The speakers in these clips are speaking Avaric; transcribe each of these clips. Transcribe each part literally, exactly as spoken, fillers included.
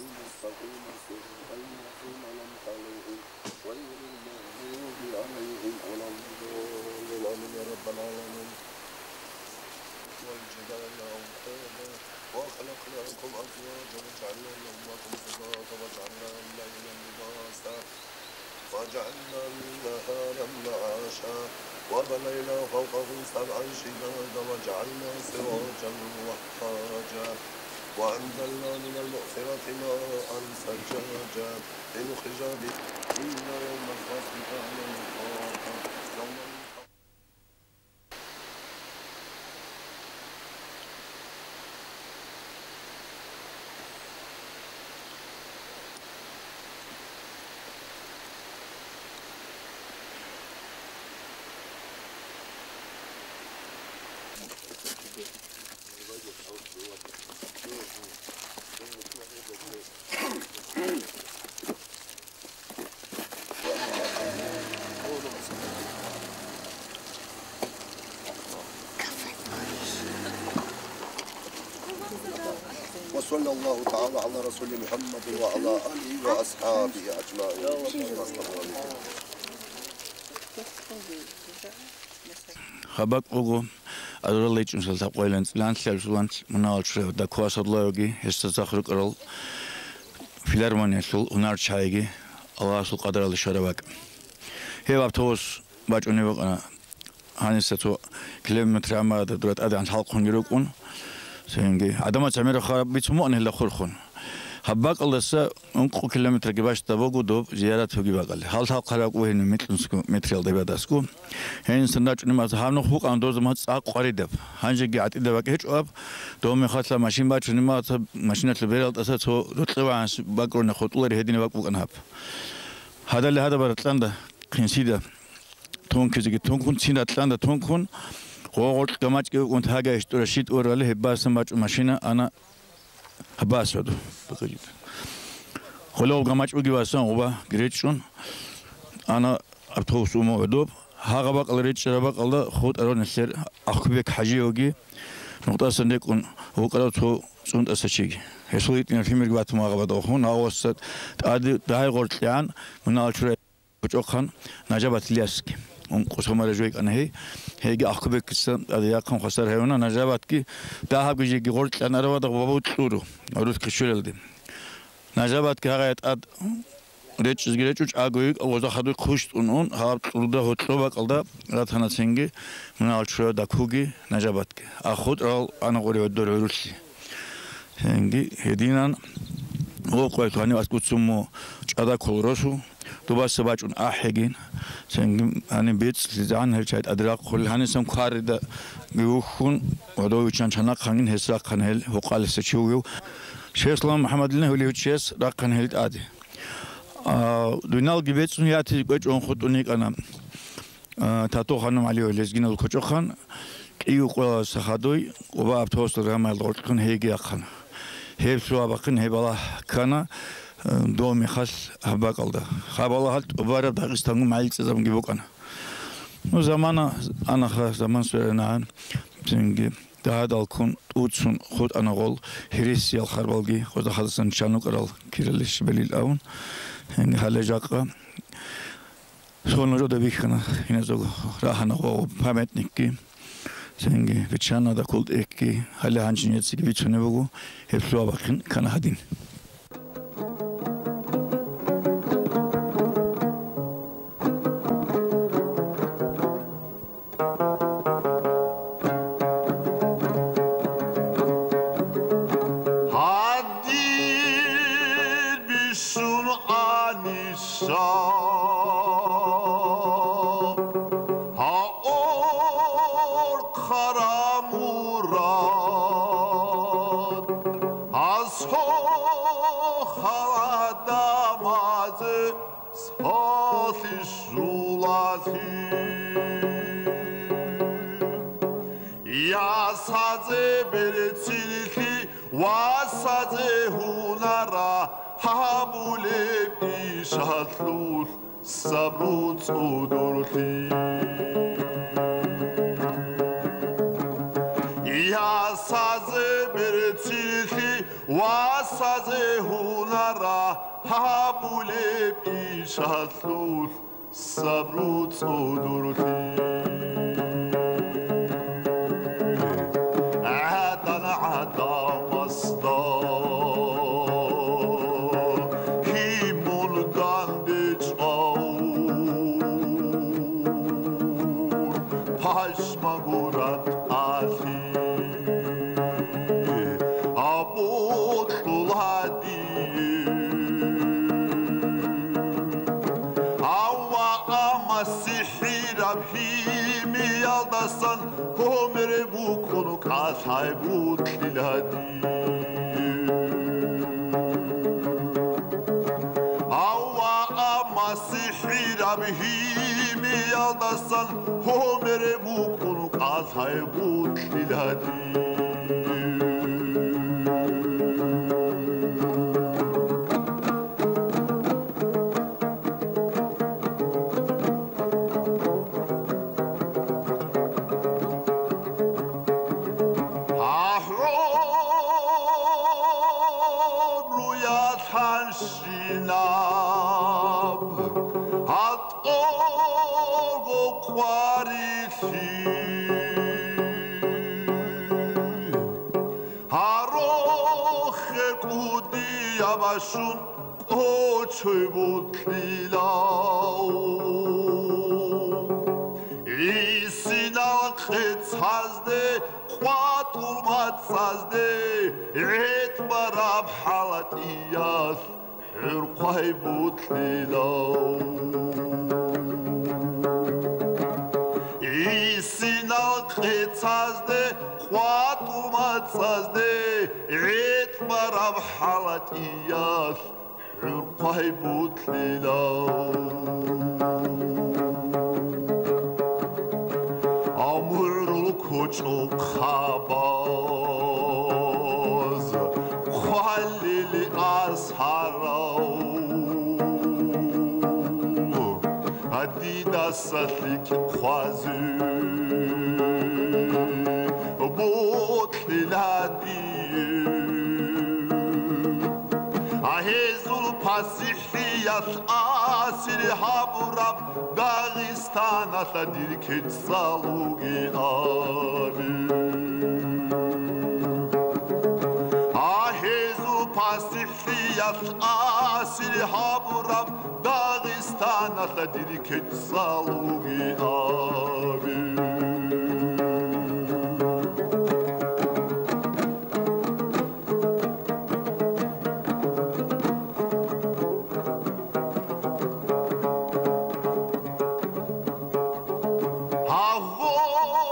المستقيم، صراط الذين أنعمت عليهم غير المغضوب عليهم ولا الضالين. آمين يا رب العالمين. والجبال أوتادا وخلقناكم أزواجا وجعلنا نومكم سباتا وجعلنا الليل لباسا وجعلنا النهار معاشا وبنينا فوقكم سبعا شدادا وجعلنا سراجا وهاجا وأنزلنا من المعصرة ماء ثجاجا لنخرج به إن يوم الفصل كان ميقاتا. يوم وصلى الله تعالى على رسول محمد وعلى آله وأصحابه أجمعين. Гьаб бакӀ буго, азарал гьечӀунсал лъабкъоялда анцӀила анлъабилеб соналъ мунагьал чураяв Дакку Асадуллагьевги, гьесда цадахъ рукӀарал филармониялъул гьунарчагӀиги Аллагьасул къадаралде щвараб бакӀ. Гьеб автобус бачӀунеб букӀана гьаниса цо километр гьамада дура тӀадегӀан лъалхъунги рукӀун. Цинги гӀадамаца гӀемераб хабар бицун букӀана гьелда хурхун. Гьаб бакӀалдаса ункъо километрги бащдаб буго доб зиярат бугеб бакӀалде. Гьал лъалхъараб буго гьенив микьнусго метриялда гьебадасго. Гьенисан рачӀунеб мацӀ гьаб нух букӀана дозаб мацӀ цӀакъ къваридаб. Гьанжеги гӀатӀидаб бакӀ гьечӀо гьаб. Доб мехалъ машин бачунеб мацӀ, машиналъул бералдаса цо рокьи вагьанлъи бакӀ ругони хутӀулареб гьединаб бакӀ букӀана гьаб. Гьадале гьадаб ракьанда, хъинсида тункизеги тункун, цин ракьанда тункун, гъо-гъоркь гамачӀги букӀун, тага иш тӀура щитӀ орали, гьеб басан бачӀун машина ана гьабас гьадо. Гъоло гъоб гамачӀ бугеб басан гъоба гречӀун ана автобус уму гӀодоб. Гьагъа бакӀал речӀчӀараб бакӀалда хутӀарав нилъер Ахкубек ХӀажиевги, нухдасан рекӀун вукӀарав цо цӀунтӀаса чиги. Гьесул гьитӀинаб лъимерги батун гьагъаб бадагъухъун, гьагъасда тӀаде дагьай гъоркьегӀан мунагьал чурай кӀочӀохъан Нажабат Ильясги. Ункъо сомали жо йикӀана гьей. Гьейги Ахкубекица тӀаде яхъун хвасар гьавуна. Нажабатги дагьабги жеги гъоркьегӀан араб бадагъ бабу кьуру, гӀурус ккечӀолелде. Нажабатги гьагъая тӀад речӀчӀизги речӀчӀун, чӀаго йикӀа гъоза хадуй хъущтӀун ун, гьаб кьурда гьоркьоб бакӀалда ратана цинги мунагьал чураяв Даккуги Нажабатги. АхутӀарал ана гъоре гьодор гӀурулъи. Цинги гьединан гъо къоялъ гьанив аскӀуцун му чӀада ккол росу, дубаса бачӀун ахӀегин. Цинги гьаниб бецӀлъизегӀан гьел чай тӀаде рахъулел, гьанисан кварида бигьухьун, гӀодов виччан чанахъангин гьес рахъана гьел гьукъалиса чи вугев. Шейх Салам МухӀаммадилин гьулев чияс рахъана гьел тӀаде. А, дуйналги бецӀун ятизе кӀвечӀун хутӀун йикӀана, а, Тату ханум ГӀалиев лезгинал кочӀохъан, кӀиго къоялдаса хадуй, Къуба автобусалда гьамаялда гъоркьун гьейги яхъана. Гьеб лъугьа-бахъин гьеб балагь ккана, а, дов мехалъ гьаб бакӀалда. Гьаб балагьалъ тӀубараб Дагъистангун магӀил цӀезабунги букӀана. Ну, замана анаха, заман сверанагӀан, цинги дагьадал ккун тӀуцун хутӀана гъол гьересиял харбалги, гъозда хадасан чан вукӀарал киралищ белил авун, гьенги гьале жакъа сон жода бихьана, гьеназул рагьана гъо памятникги, цинги биччана дакул тӀекӀги, гьале гьанжинецаги бицунеб буго, гьеб лъугьа-бахъин ккана гьадин. Гьадин бищун гьаниса гьаор хъарамурад, гьасухъа гӀадамазе Сахлъи щулалъи, ясазе берцинлъи, васазе гьунара гьабулеб ишалъулъ сабру цӀудурлъи. Ясазе берцинлъи, Васазе гьунара гьабулеб ишалъулъ сабру цӀудурлъи. ГӀадан гӀадамасда гьимун данде чӀвав пашмагурат алъи. Абулъул гьадиюн. Авва, амма сихӀираб гьимиялдасан гьумер букӀун кӀалъай бутлъил гьадиюн. Авва, амма сихӀираб гьимиялдасан гьумер букӀун кӀалъай бутлъил гьадиюн. ГӀумруялъанщ Инаб гьатӀого къварилъи, гьарохе кӀудияб бащун кӀочой бутлъилав. Гьисинал къецазде, къватӀул мацӀазде, гӀетӀ бараб хӀалатӀиялъ ХӀурхъай бутлъилав. Гьисинал къецазде, къватӀул мацӀазде, гӀетӀ бараб хӀалатӀиялъ хӀурхъай бутлъилав. АмгӀурул кочӀохъабаз хъвалили асарав, гьадидаса лъикӀ хъвазе бутлъила дие. А гьезул пасихӀ лъиялъ асир гьабураб Дагъистаналъа дир кецӀал вугеаби. А гьезул пасихӀлъиялъ асир гьабураб Дагъистаналъа дир кецӀал вугеаби.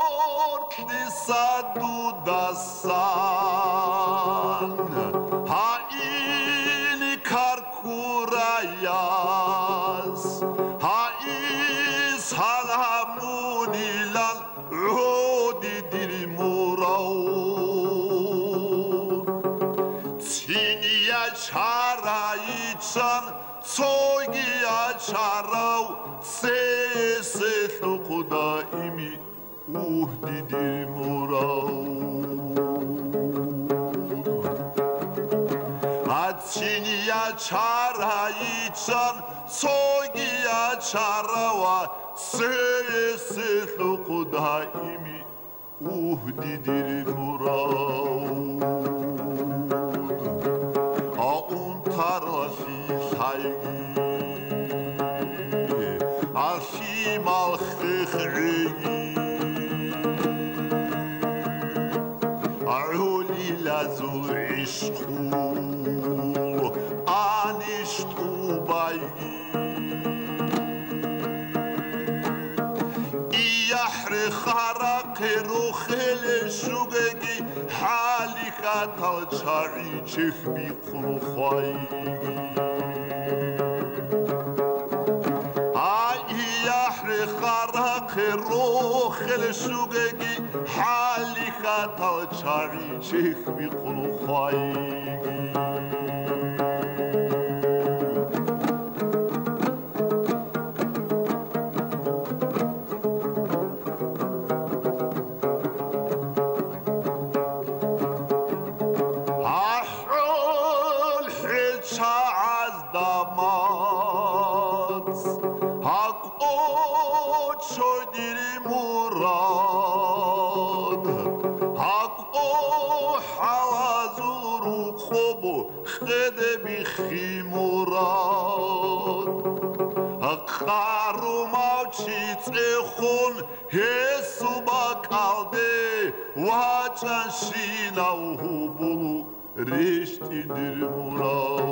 Гьагъоркьиса дудасан гьаин каркураяс, гьаис гьаламунилан гӀоди дир мурав. Цин ячарайчан цоги ячарав, цеселъухъ даими угьди дир мурав. А цин ячарайчан цоги ячарава, цеселъухъ даими угьди дир мурав. А унтаралъи лъайги, а лъимал хехгӀеги, а гӀолилазул гӀишкъул аниш тӀубайги. ИяхӀре харахъе рохеле щугеги, хӀалихьатал чагӀи чехбихъун хвайги. А иахӀре харахъе рохеле щугеги, хӀалихьатал чагӀи чехбихъун хвайги. Чойдири мурад, гьакӀо хӀалазул рукъоб къеде биххи мурад. Къарумав чи цӀехун гьесул бакӀалде вачӀанщинав гьубулу рещтӀиндир мурав.